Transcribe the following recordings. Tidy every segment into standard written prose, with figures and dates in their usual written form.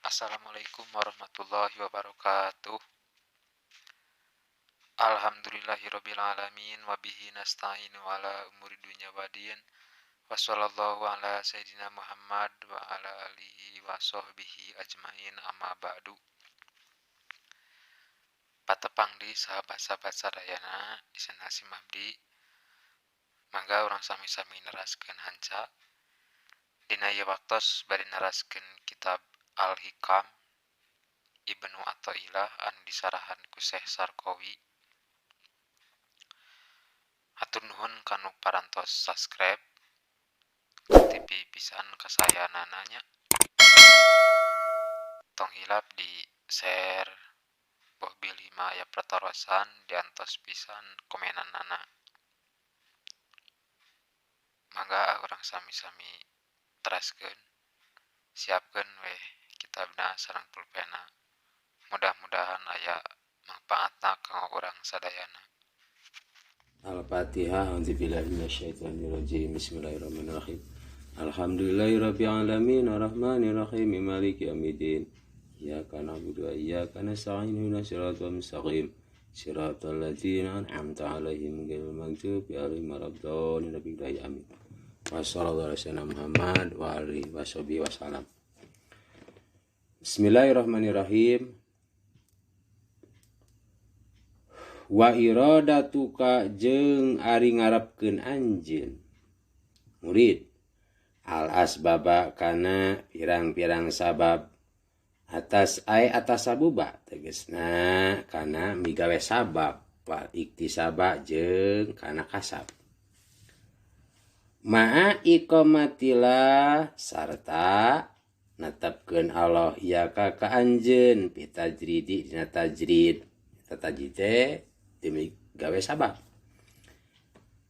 Assalamualaikum warahmatullahi wabarakatuh. Alhamdulillahirabbil alamin wa bihi nasta'inu ala umuri dunya wadin. Wa sallallahu ala sayidina Muhammad wa ala alihi wa sahbihi ajmain, amma ba'du. Patepang di sahabat-sahabat sadayana di sana sim abdi. Mangga urang sami-sami neraskeun hanca. Dina ieu waktos bade neraskeun kitab Al-Hikam Ibnu Athaillah anu disarahan ku Syekh Sarkowi. Hatur nuhun kanu parantos subscribe TV pisan kasayanana nya. Tong hilap di share, boh bilih mah aya patarosan diantos pisan komenanana. Mangga urang sami-sami teraskeun, siapkeun weh kitabna sareng pulpena. Mudah-mudahan aya mangpaatna kanggo urang sadayana. Al-Fatihah. A'udzubillahi minasyaitonirrajim. Bismillahirrahmanirrahim. Alhamdulillahirabbil alamin arrahmanirrahim maliki yaumiddin. Iyyaka na'budu wa iyyaka nasta'in ihdinas siratal mustaqim. Siratal ladzina an'amta 'alaihim ghairil maghdubi 'alaihim waladdallin. Amin. Wassallallahu ala sayyidina Muhammad wa alihi washabihi wasallam. Bismillahirrahmanirrahim. Wa iradatuka jeung ari ngarepkeun anjeun murid al asbaba kana pirang-pirang sabab atas ai atas sabuba tegesna kana migawe sabab wal iktisaba jeung kana kasab ma'a iqamatillah sarta netepkeun Allah ieu ka anjeun pitajridi dina tajrid eta tajrid teh demi gawe sabab.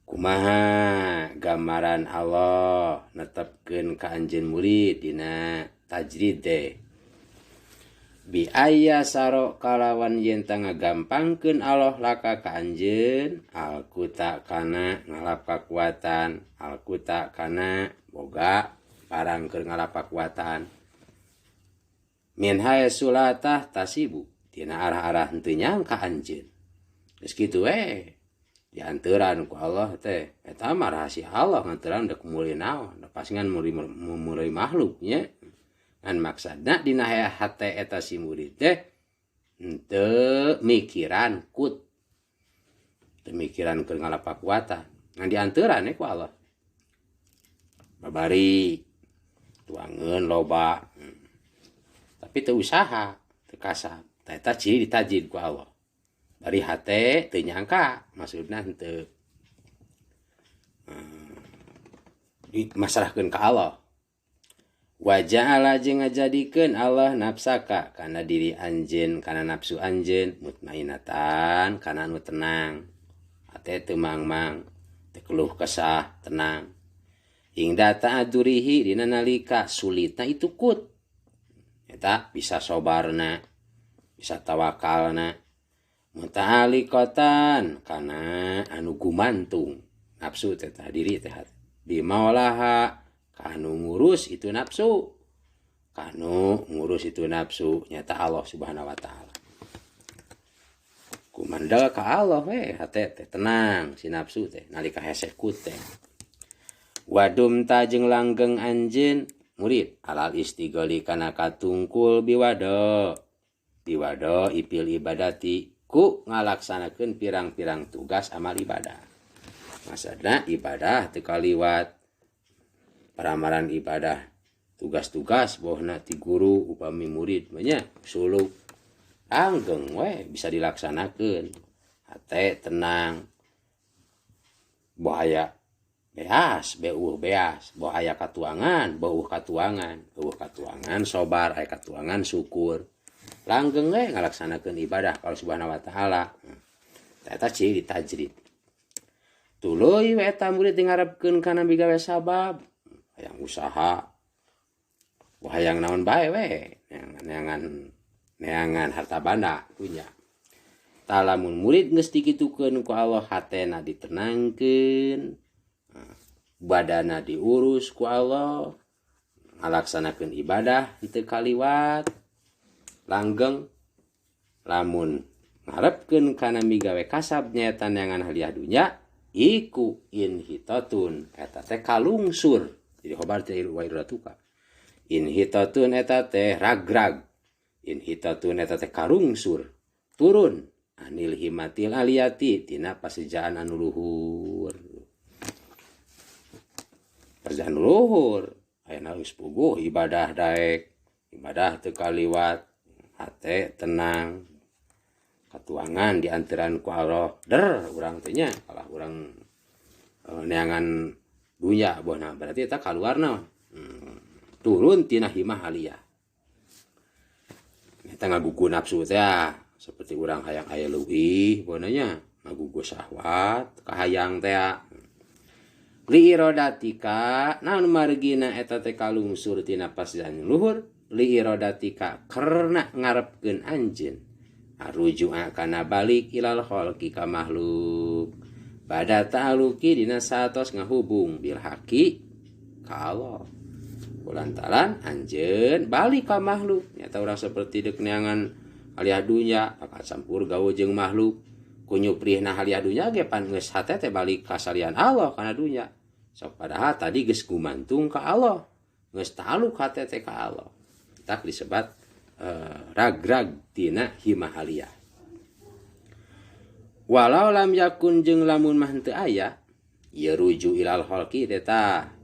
Kumaha gambaran Allah netepkeun ka anjeun murid dina tajrid teh bi aya saro kalawan yen teu ngagampangkeun Allah laka ka anjeun alkuta kana ngalap kakuatan alkuta kana boga barang keur ngalap kakuatan min hae sulatah tasibu dina arah-arah henteu nyangka anjeun. Geus kitu we dianteran ku Allah teh eta mah rahasia Allah nganteran dek meuli naon da pasti ngan meuli makhluk nya ngan maksudna dina hate eta si murid teh henteu mikiran kut teu mikiran keur ngalapakuatan ngan dianteran ku Allah babari tuangeun loba tapi teu usaha teu kasab eta ciri ditajid ku Allah bari hate teu nyangka maksudna henteu dimasrahkeun ka Allah. Wa ja'ala jeung ngajadikeun Allah nafsaka kana diri anjeun kana nafsu anjeun mutmainatan kana anu tenang hate teu mangmang teu keluh kesah tenang hingga ta'adurihi dina nalika sulitna itu kut eta bisa sobarna bisa tawakalna muta'alliqatan kana anu gumantung nafsu teh diri teh bimaulaha kanu ngurus itu nafsu kanu ngurus itu nafsu nyata Allah Subhanahu wa taala kumandal ka Allah we hate teh tenang si nafsu teh nalika hese kut teh wadum ta jeung langgeng anjeun murid alal istigholi kana katungkul biwado biwado ipil ibadati ku ngalaksanakeun pirang-pirang tugas amal ibadah. Maksudna ibadah teu kaliwat paramaran ibadah tugas-tugas bohna ti guru upami murid mah nya suluk langgeng we bisa dilaksanakeun hate tenang boh aya beas beuh beas boh aya katuangan beuh katuangan eueuh katuangan sobar aya katuangan syukur langgeng we ngalaksanakeun ibadah ka Allah Subhanahu wa taala. Eta ciri tajrid. Tuluy we eta murid ngarepkeun kana migawe sabab, hayang usaha, hayang naon bae we, neangan harta banda punya. Talamun murid geus dikitukeun ku Allah hatena ditenangkeun, badana diurus ku Allah, ngalaksanakeun ibadah henteu kaliwat. Langgeng lamun ngarepkeun kana migawe kasab nyaeta neangan haliah dunya iku inhitatun eta teh kalungsur. Jadi khobar teh wa iradatuka. Inhitatun eta teh ragrag. Inhitatun eta teh karungsur. Turun anil himatil aliyati tina pasejaan anu luhur. Pasejaan luhur ayeuna geus puguh ibadah daek, ibadah teu kaliwat, hate tenang. Katuangan diantaran ku Allah der urang teh nya kalah urang neangan dunya bohna berarti eta kaluar naon? Turun tina himah aliyah. Eta ngagugu nafsu teh seperti urang hayang aya leuwih bohna nya ngagugu syahwat kahayang teh. Li irodatika naon margina eta teh kalungsur tina pasjan luhur li irodatika karena ngarepkeun anjeun aruju'a kana balik ilal khalqi ka makhluk bada ta'aluki dina satos ngahubung bil haqi ka Allah. Kulantaran anjeun balik ka makhluk nyata urang seperti deuk neangan haliah dunya bakal campur gaul jeung makhluk kunyuprihna haliah dunya ge pan geus hate teh balik ka salian Allah kana dunya. Sok padahal tadi geus gumantung ka Allah geus ta'aluk hate teh ka Allah. Tak disebat ragrag tina himah aliyah. Walau lam yakun jeung lamun mah henteu aya ieu ruju ilal khalqi teh tah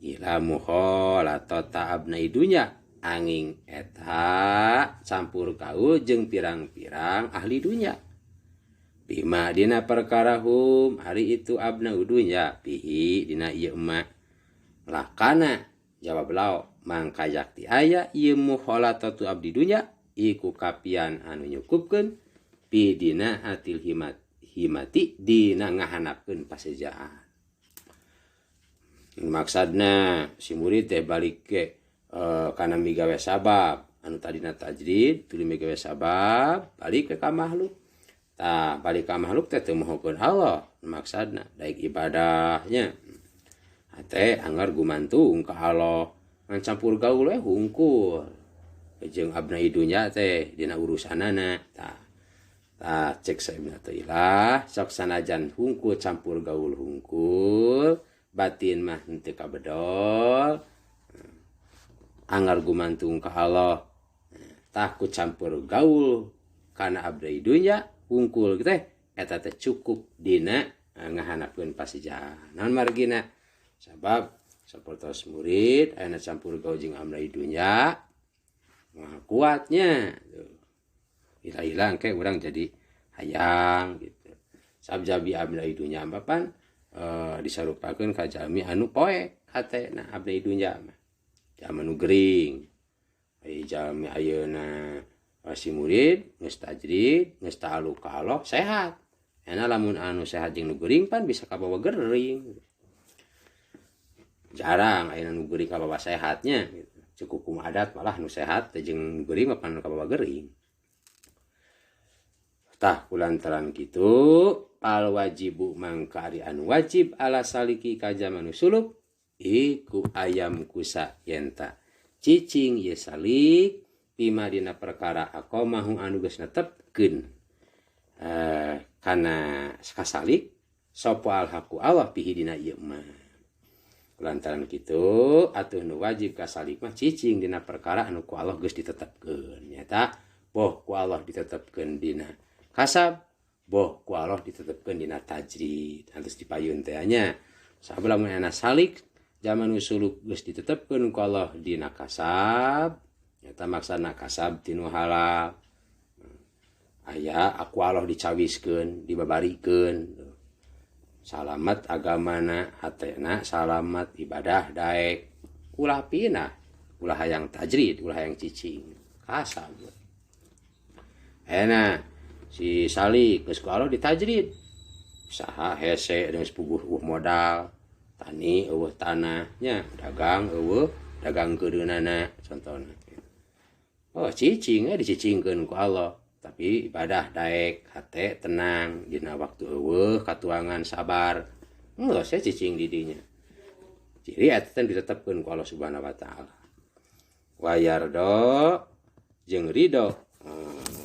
ila mukhalatat abnai dunya angin eta campur kaul jeung pirang-pirang ahli dunya. Bima dina perkara hum hari itu abna dunya pihi dina ieu emak lakana jawab lao mangka yakti aya ieu mukhalatatu abdi dunya iku kapian anu nyukupkeun pi dina atil himati dina ngahanapkeun pasejaan. Maksudna si murid teh balik ke kana migawe sabab anu tadina tajrid tuluy migawe sabab balik ke ka makhluk. Tah balik ka makhluk teh teu mohokeun Allah maksudna daek ibadahnya hate anggar gumantung ka Allah ngan campur gaul we hungkul jeung abna dunya teh dina urusanana. Tah tah cek Saibna Athaillah sok sanajan hungkul campur gaul hungkul batin mah henteu kabedol anggar gumantung ka Allah tah ku campur gaul kana abna dunya hungkul teh eta teh cukup dina ngahanapkeun pasijaan. Naon margina sabab sapertos murid ayeuna campur gaul jeung abna dunya mah kuatnya hilang-hilang kayak urang jadi hayang gitu. Sabjabi abna dunya mah pan disarupakeun ka jalmi anu poek hatena abna dunya mah jalmi anu gering. Ai jalmi ayeuna si murid geus tajrid geus ta'alluq ka Allah sehat. Enak lamun anu sehat jeung nu gering pan bisa kabawa gering. Jarang ayeuna nu gering kabawa sehatnya gitu. Cukup kumaha adat malah nu sehat teh jeung nu gering mah pan kabawa gering. Tah kulantaran kitu al wajibu mangka ari anu wajib ala saliki ka jaman suluk iku ayam kusa yenta cicing ye salik bima dina perkara aqamahu anu geus netepkeun kana kasalik sapa al haqu Allah bihi dina ieu mah. Lantaran kitu atuh nu wajib kasalik mah cicing dina perkara anu ku Allah geus ditetepkeun nyaeta boh ku Allah ditetepkeun dina kasab boh ku Allah ditetepkeun dina tajrid antos dipayun teh nya. Sabab lamun ana salik zaman usuluk geus ditetepkeun ku Allah dina kasab nyaeta maksana kasab tinu halal aya aku Allah dicawiskeun dibabarikeun salamat agamana hatena salamat ibadah daek ulah pinah ulah hayang tajrid ulah hayang cicing kasab enak si salik geus ku Allah ditajrid usaha hese geus puguh eueuh modal tani eueuh tanahnya dagang eueuh dagang keudeunana contohna. Oh cicing dicicingkeun ku Allah tapi ibadah daek hate tenang dina waktu eueuh katuangan sabar geus saya cicing di dinya. Ciri eta teh ditetepkeun ku Allah Subhanahu wa taala. Wa yardo jeung ridho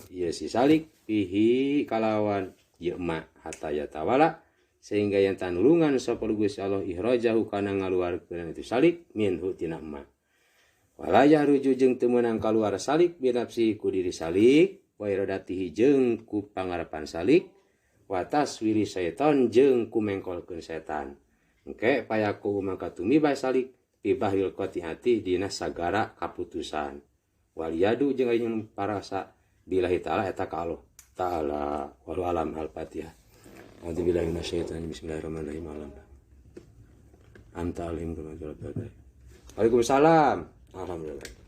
ieu si salik fihi kalawan ieu ma hatta yatawala sehingga yang tanulungan sapa Gusti Allah ihrajahu kana ngaluarkeun itu salik minhu tina ma wala yahruju jeung teu meunang kaluar salik binafsi ku diri salik wa iradatihi jeung ku pangarapan salik wa taswiri syaitan jeung ku mengkolkeun setan engke payaku mangka tumiba salik fi bahril qati'ati dina sagara kaputusan wal yadu jeung ari parasa billahi ta'ala eta ka Allah ta'ala walau alam al-fatihah. A'udzubillahi minasyaitonir bismillahirrahmanirrahim. Alhamdulillah. Anta alim. Waalaikumsalam. Alhamdulillah.